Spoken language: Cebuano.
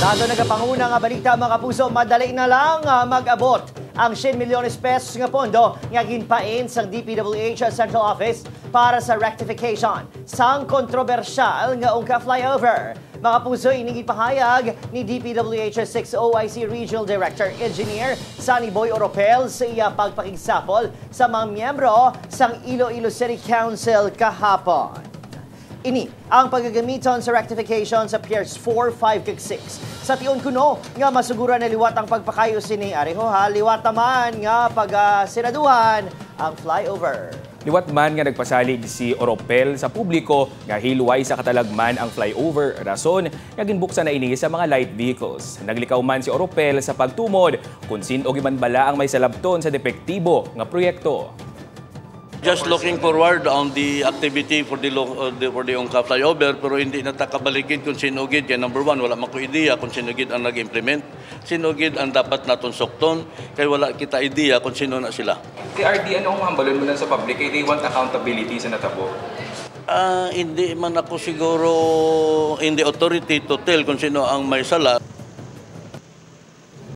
Dato nagapanguna nga balita, mga kapuso, madali na lang mag-abot ang 100 milyones pesos nga pondo nga ginpain sang DPWH Central Office para sa rectification sang kontrobersyal nga Ungka Flyover. Mga puso, ining ipahayag ni DPWH 6 OIC Regional Director Engineer Sonny Boy Oropel sa iya pagpakigsapol sa mga miyembro sang Iloilo City Council kahapon. Ini ang paggagamiton sa rectification sa Piers 4, 5, kag 6. Sa tion kuno nga masugura na liwat ang pagpakayo sini, areho ha, liwat naman nga pagsiraduhan ang flyover. Liwat man nga nagpasalig si Oropel sa publiko nga hilway sa katalagman ang flyover, rason nga ginbuksan na ini sa mga light vehicles. Naglikaw man si Oropel sa pagtumod kung sin-o giman bala ang may salabton sa depektibo nga proyekto. Just looking forward on the activity for the Ungka flyover, pero hindi na ta kabalikin kung sino gid kay number one, wala man ko ideya kung sino gid ang nag-implement, sino gid ang dapat naton sukton, kay wala kita ideya kung sino na sila. TRD, ano ang hambalon mo lang sa public? Kay they want accountability sa natabo. Hindi man ako siguro in the authority to tell kung sino ang may sala.